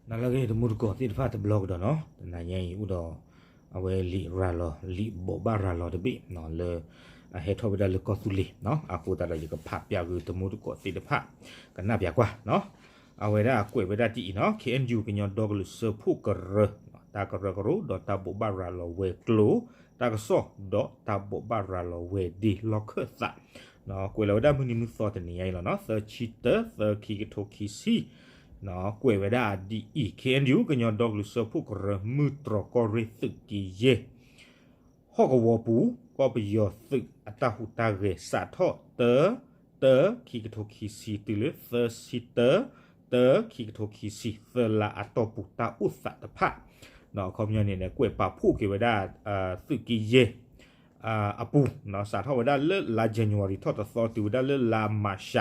နလၢအဂ့ၤ တမူတကိးသ့ၣ်တဖၣ်တဘျီကဒီးနီၤ, တနၤညါအံၤအိၣ်ဒီး အဝဲလံာ်ရၤလီၤ လံာ်ဘိးဘၣ်ရၤလီၤတဘ့ၣ်နီၤ လၢ အဟဲထီၣ်ဝဲဒၣ်လၢကီၢ်သူလ့ၤနီၤ, အဃိသတးဒီးယကဖးပၠးဂုာ်တမူတကိးသ့ၣ်တဖၣ် ကနၣ်ပၠးကွၢ်နီၤ. အဝဲဒၣ်ကွဲးဝဲဒၣ်ဒ်အံၤနီၤ, ခ့ၣ်အဲၣ်ယူၣ် ကညီဒီကလုာ်စၢဖှိၣ်ကရၢ တၢ်ကရၢကရိ ဒီးတၢ်ဘိးဘၣ်ရၤလီၤဝဲၤကျိၤ တၢ်ကစီၣ် ဒီးတၢ်ဘိးဘၣ်ရၤလီၤဝဲၤဒ့လီၢ်ခၢၣ်သး ကွဲးလီၤဝဲဒၣ်မုၢ်နံၤမုၢ်သီတနံၤညါအံၤလီၤနီၤ, သၢဆံတၢ သၢ ခံကထိခံဆံ ကွဲးဝဲဒၣ်ဒ်အံၤ, ခ့ၣ်အဲၣ်ယူၣ် ကညီဒီကလုာ်စၢဖှိၣ်ကရၢ မုၢ်တြီၢ်ကီၢ်ရ့ၣ် သုးက့ယဲၢ် ဟီၣ်ကဝီၤပူၤ ကီၢ်ပယီၤသုးအတၢ်ဟူးတၢ်ဂဲၤ စးထီၣ်တၢ တၢ ခံကထိခံဆံ တုၤလၢသၢဆံတၢ တၢ ခံကထိခံဆံ သၢလါအတီၢ်ပူၤ တၢ်အိၣ်သးတဖၣ် အခီပညီန့ၣ် ကွဲးပာ်ဖှိၣ်က့ၤဝဲဒၣ် သုးက့ယဲၢ် အပူၤ စးထီၣ်ဝဲဒၣ်လၢလါ January ထီၣ်တသီ တုၤဝဲဒၣ်လၢလါ March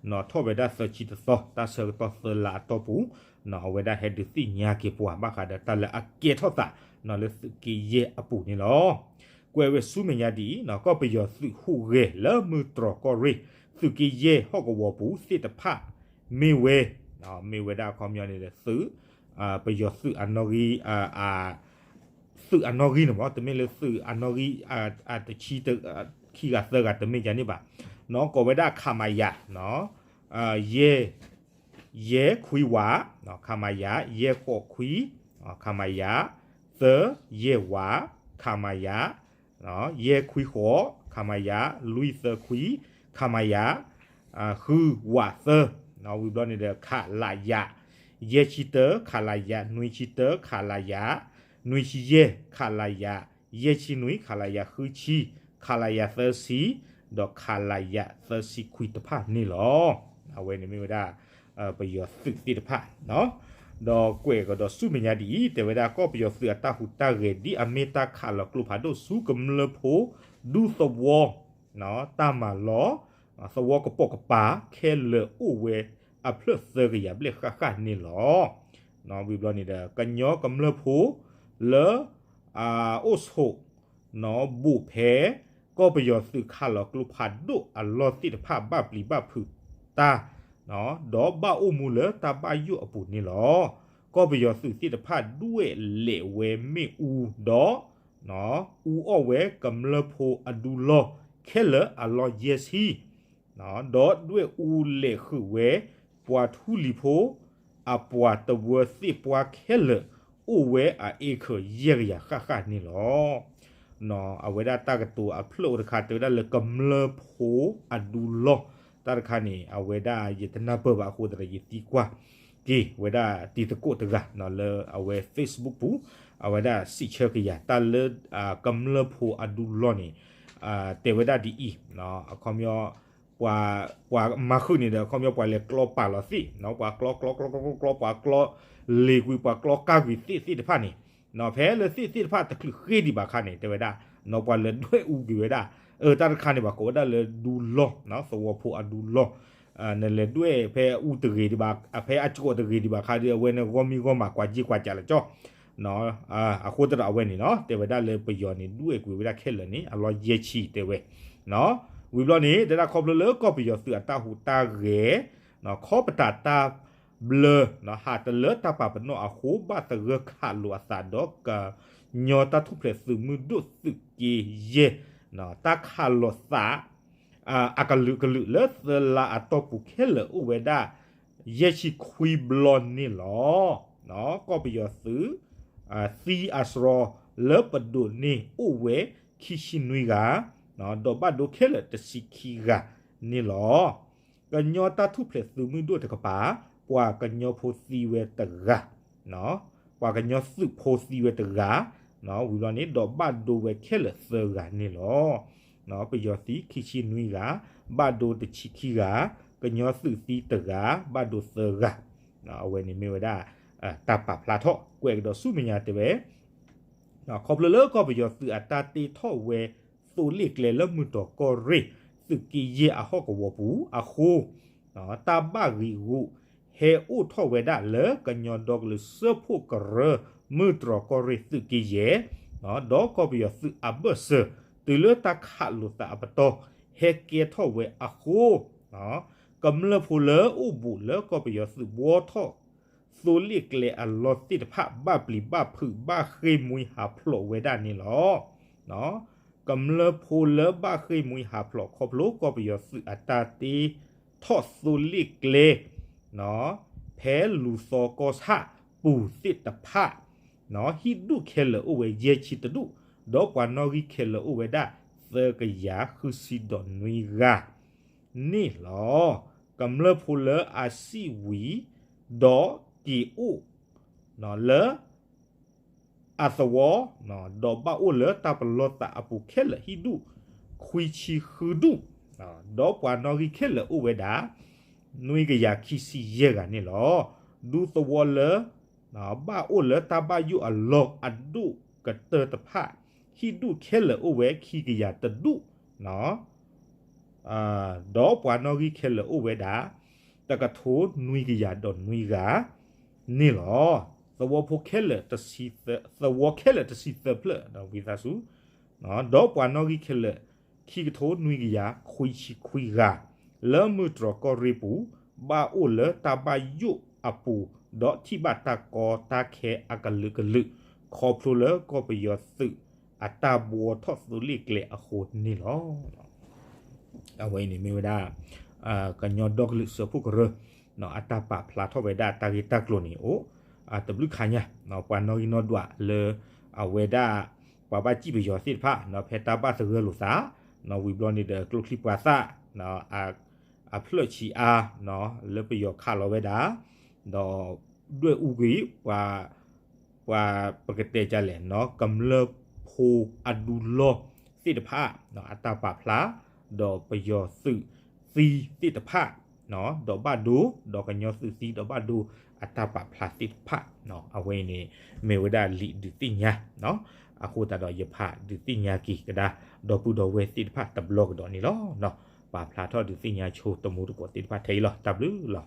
နီၤ ထီၣ်ဝဲဒၣ်သၢဆံတသီ တၢ်ဆၢကတီၢ်သၢလါအတီၢ်ပူၤ အဝဲဒၣ်ဟဲဒုးသ့ၣ်ညါက့ၤပှၤ ဘၣ်ဃးဒီးတၢ်လၢအကဲထီၣ်သးနီၤ လၢသုးက့ယဲၢ်အပူၤန့ၣ်လီၤ. ကွဲးဝဲဆူမဲာ်ညါဒ်အံၤနီၤ, ကီၢ်ပယီၤသုးဟူးဂဲၤလၢမုၢ်တြီၢ်ကီၢ်ရ့ၣ် သုးက့ယဲၢ်ဟီၣ်ကဝီၤပူၤသ့ၣ်တဖၣ် မ့ၢ်ဝဲ မ့ၢ်ဝဲဒၣ်အခီပညီန့ၣ်ဒီး သုး ပယီၤသုးအနီၣ်ဂံၢ် သုးအနီၣ်ဂံၢ်န့ၣ်မ့ၢ် တမ့ၢ်လၢသုးအနီၣ်ဂံၢ် တဆံ ခံဂၤသၢဂၤ တမ့ၢ်ဒ်န့ၣ်ဘၣ်နီၤ, ကိးဝဲဒၣ် ခမရ ယဲၢ် ယဲၢ်ခွံဝး ခမရ ယဲၢ်ဃိးခွံ ခမရ သၢ ယဲၢ်ဝး ခမရ ယဲၢ်ခွံဃိး ခမရ လွံၢ်သၢခွံ ခမရ ဃုဝးသၢ ဝံၤဘျီန့ၣ်ဒီး ခလရ ယဲၢ်ဆံတၢ ခလရ နွံဆံတၢ ခလရ နွံဆံယဲၢ် ခလရ ယဲၢ်ဆံနွံ ခလရ ဃုဆံ ခလရ သၢဆံ ဒီး ခလရ သၢဆံခွံတဖၣ်န့ၣ်လီၤ. အဝဲန့ၣ်မ့ၢ်ဝဲဒၣ် ပယီၤသုးသ့ၣ်တဖၣ် ဒီးကွဲးကဒီးဆူမဲာ်ညါဒ်အံၤ တဲဝဲဒၣ်ကီၢ်ပယီၤသုးအတၢ်ဟူးတၢ်ဂဲၤ ဒ်အမ့ၢ်တၢ်ခးလီၤကျိဖးဒိၣ်ဆူကမျၢၢ်ဖိ ဒူသဝီ တၢ်မၤလီၤ သဝီကပိာ်ကပၤ ခဲလၢာ်အိၣ်ဝဲအဖျၢၣ်သၢကယၤဘျဲၣ်ဃၣ်ဃၣ်န့ၣ်လီၤ. ဝံၤဘျီန့ၣ်ဒီး ကညီကမျၢၢ်ဖိလၢ အိၣ်ဆိး ဘူးဖဲ ကီၢ်ပယီၤသုးခးလီၤကျိဖးဒိၣ်အလီၢ်သ့ၣ်တဖၣ် ဘၣ်ပျံၤဘၣ်ဖုးတၢ် ဒီးဘၣ်အိၣ်မူလၢတၢ်ဘၣ်ယိၣ်အပူၤန့ၣ်လီၤ. ကီၢ်ပယီၤသုးသ့ၣ်တဖၣ်ဒွဲၣ်လဲာ်ဝဲမ့ၣ်အူဒီး အူအီၣ်ဝဲကမျၢၢ်ဖိအဒူလီၢ်ခဲလၢာ်အလီၢ်ယဲၢ်ဆံ ဒီးဒွဲၣ်အူလဲၤဃုာ်ဝဲ ပှၤထူလံၤဖိ အပှၤတဝၢသ့ၣ်ပှၢ်ခဲလၢာ် အိၣ်ဝဲအအ့ၣ်ခၢးယဲၢ်ကယၤဃၣ်ဃၣ်န့ၣ်လီၤ. အဝဲဒၣ်တၢ်ကတိၤအဖျၢၣ်အိၣ်တခါ တဲဝဲဒၣ်လၢကမျၢၢ်ဖိအဒူလီၢ် တၢ်တခါန့ၣ် အဝဲဒၣ်ယတနၢ်ပၢၢ်ဘၣ်အဃိသတးဒီး ယသံကွၢ်က့ၤဝဲဒၣ်တံၤသကိးတဂၤလၢအဝဲ Facebook ပူၤ အဝဲဒၣ်စံးဆၢကယၤ တၢ်လၢ ကမျၢၢ်ဖိအဒူလီၢ်န့ၣ် တဲဝဲဒၣ်ဒ်အံၤ အခီပညီ ပှၤမၤဃုာ်န့ၣ်ဒီး အခီပညီပှၤလဲၤကျီပာ်လီၤသ့ၣ် ပှၤကျီကျီကျီကျီကျီ ပှၤကျီလ့ၤကွံာ် ပှၤကျီကၢ်ကွံာ်သ့ၣ်သ့ၣ်တဖၣ်န့ၣ် ဖဲလၢသ့ၣ်သ့ၣ်တဖၣ်တချုးဃ့ဒံးဘၣ်ခါန့ၣ် တဲဝဲဒၣ် နီၢ်ပှၤလဲၤဒွဲၣ်အူက့ၤဝဲဒၣ် အတၢ်တခါန့ၣ် ပှၤကိးဝဲဒၣ်လၢဒူလီၢ် သဝီဖိအဒူလီၢ် နလဲၤဒွဲၣ်ဖဲအူတဂ့ၤဒံးဘၣ် ဖဲအကီးတဂ့ၤဒံးဘၣ်ခါဒီး အဝဲန့ၣ်ဂီၢ်မံဂီၢ်မး ကွၢ်က့ကွၢ်ကးလၢကၠီ အဃိသတးဒီးအဝဲန့ၣ်နီၤ တဲဝဲဒၣ်လၢပယီၤန့ၣ် ဒွဲၣ်ကွံာ်ဝဲဒၣ်ခဲလၢာ်န့ၣ် အလီၢ်ယဲၢ်ဆံတဲဝဲ ဝံၤဘျီန့ၣ် တဲဒၣ်ခီဖျိလၢကီၢ်ပယီၤသုးအတၢ်ဟူးတၢ်ဂဲၤ ခီပတာ်တၢ်ဘျၢ ဟးတလၢတၢ်ပာ်ပနီၣ်အဃိ ဘၣ်သဂၢၢ်ခးလိာ်အသးဒီး ကညီတၢ်ထူၣ်ဖျဲးသုးမုၢ်ဒိၣ်သုးက့ယဲၢ် တၢ်ခးလိာ်သး အကလုာ်ကလုာ်လၢသၢလါအတီၢ်ပူၤခဲလၢာ်အိၣ်ဝဲဒၣ် ယဲၢ်ဆံခွံဘျီန့ၣ်လီၤ. ကီၢ်ပယီၤသုး သံအစရီလၢပဒိးန့ၢ်အိၣ်ဝဲခံဆံနွံဂၤ ဒီးဘၣ်ဒိခဲလၢာ်တဆံခံဂၤန့ၣ်လီၤ. ကညီတၢ်ထူၣ်ဖျဲးသုးမုၢ်ဒိၣ်တကပၤ ပှၤကညီဖိသံဝဲတဂၤ ပှၤကညီသုးဖိသံဝဲတဂၤ ဝံၤဘျီန့ၣ် ဒီးဘၣ်ဒိဝဲခဲလၢာ်သၢဂၤန့ၣ်လီၤ. ပယီၤသံခံဆံနွံဂၤ ဘၣ်ဒိတဆံခံဂၤ ကညီသုးသံတဂၤ ဘၣ်ဒိသၢဂၤ အဝဲန့ၣ်မ့ၢ်ဝဲဒၣ် တၢ်ပာ်ဖျါထီၣ် ကွဲးကဒီးဆူမဲာ်ညါတဲဝဲ ခီဖျိလၢကီၢ်ပယီၤသုးအတၢ်တ့ထီၣ်ဝဲ သိးလ့ၣ်ကျဲလၢမုၢ်တြီၢ်ကီၢ်ရ့ၣ် သုးက့ယဲၢ်အဟီၣ်ကဝီၤပူၤအဃိ တၢ်ဘၣ်ဂံာ်ဂူာ်ဟဲအိၣ်ထီၣ်ဝဲဒၣ်လၢကညီဒီကလုာ်စၢဖှိၣ်ကရၢ မုၢ်တြီၢ်ကီၢ်ရ့ၣ်သုးက့ယဲၢ် ဒီးကီၢ်ပယီၤသုးအဘၢၣ်စၢၤ တုၤလၢတၢ်ခးလိာ်သးအပတီၢ် ဟဲကဲထီၣ်ဝဲအဃိ ကမျၢၢ်ဖိလၢအိၣ်ဘူးလၢကီၢ်ပယီၤသုးဘှီထီၣ် သိလ့ၣ်ကျဲအလီၢ်သ့ၣ်တဖၣ် ဘၣ်ပျံၤဘၣ်ဖုးဘၣ်ဃ့ၢ်မှံဟးဖျိးဝဲဒၣ်န့ၣ်လီၤ. ကမျၢၢ်ဖိလၢဘၣ်ဃ့ၢ်မှံဟးဖျိးခီဖျိကီၢ်ပယီၤသုးအတၢ်တ့ထီၣ်သိလ့ၣ်ကျဲ ဖဲလူၤသီကီၢ်ဆၣ်ပူၤသ့ၣ်တဖၣ် ဟံၣ်ဒူၣ်ခဲလၢာ်အိၣ်ဝဲယဲၢ်ဆံတဒူၣ်, ဒီးပှၤနီၣ်ဂံၢ်ခဲလၢာ်အိၣ်ဝဲဒၣ်သၢကယၤဃုဆံဒီးနွံဂၤန့ၣ်လီၤ. ကမျၢၢ်ဖိလၢအစံၣ်ဝံၤ ဒီးက့ၤအိၣ် လၢ အသဝီ ဒီးဘၣ်အိၣ်လၢတၢ်ပလီၢ်သးအပူၤခဲလၢာ်ဟံၣ်ဒူၣ်ခွံဆံဃုဒူၣ်, ဒီးပှၤနီၣ်ဂံၢ်ခဲလၢာ်အိၣ်ဝဲဒၣ် နွံကယၤခံဆံယဲၢ်ဂၤန့ၣ်လီၤ. ဒူသဝီလၢ ဘၣ်အိၣ်လၢတၢ်ဘၣ်ယိၣ်အလီၢ်အဒိၣ်ကတၢၢ်တဖၣ် ဟံၣ်ဒူၣ်ခဲလၢာ်အိၣ်ဝဲခံကယၤတဒူၣ် ဒီးပှၤနီၣ်ဂံၢ်ခဲလၢာ်အိၣ်ဝဲဒၣ် တကထိနွံကယၤဒီးနွံဂၤန့ၣ်လီၤ. သဝီဖိခဲလၢာ်တဆံသၢ, သဝီခဲလၢာ်တဆံသၢဖျၢၣ် ဝံသးစူၤ, ဒီးပှၤနီၣ်ဂံၢ်ခဲလၢာ် ခံကထိနွံကယၤခွံဆံခွံဂၤ လၢမုၢ်တြီၢ်ကီၢ်ရ့ၣ်ပူၤ ဘၣ်အိၣ်လၢတၢ်ဘၣ်ယိၣ်အပူၤ ဒီးထံၣ်ဘၣ်တၢ်ကီတၢ်ခဲအကလုာ်ကလုာ် ခီဖျိလၢကီၢ်ပယီၤသုးအတၢ်ဘှီထီၣ်သိလ့ၣ်ကျဲအဃိန့ၣ်လီၤ. အဝဲအံၤန့ၣ်မ့ၢ်ဝဲဒၣ် ကညီဒီကလုာ်စၢဖှိၣ်ကရၢ အတၢ်ပာ်ဖျါထီၣ်ဝဲဒၣ်တၢ်ဂ့ၢ်တၢ်ကျိၤန့ၣ်အိၣ် တဘျုးခါညါ ပှၤနီၣ်ဂံၢ်နီၣ်ဒွးလၢ အဝဲဒၣ် ပှၤဘၣ်စံၣ်ပယီၤသ့ၣ်တဖၣ် ဖဲတၢ်ဘၣ်သဂၢၢ်လိာ်သး ဝံၤဘျီန့ၣ်ဒီးကျိချံမျိာ်သၣ် အဖျၢၣ်ဆံးအါ လၢပယီၤခးလီၤဝဲဒၣ် ဒီးဒွဲၣ်အူကွံာ် ပှၤ ပှၤပကတဲဒ်လဲၣ် ကမျၢၢ်ဖိအဒူလီၢ်သ့ၣ်တဖၣ် အတၢ်ပာ်ဖျါ ဒီးပယီၤသုးသံသ့ၣ်တဖၣ် ဒီးဘၣ်ဒိ ဒီးကညီသုးသံဒီးဘၣ်ဒိအတၢ်ပာ်ဖျါသ့ၣ်တဖၣ် အဝဲအံၤန့ၣ် မ့ၢ်ဝဲဒၣ်လံာ်ဒုးသ့ၣ်ညါ အဃိသတးဒီးယဖးဒုးသ့ၣ်ညါက့ၤကဒါ ဒီပုၢ်ဒီဝဲၢ်သ့ၣ်တဖၣ်တဘျီကဒီးန့ၣ်လီၤ. ပာ်ဖျါထီၣ်ဒုးသ့ၣ်ညါဆိတမူတကိးသ့ၣ်တဖၣ်ထဲအံၤလီၤ. တၢ်ဘျုးလီၤ.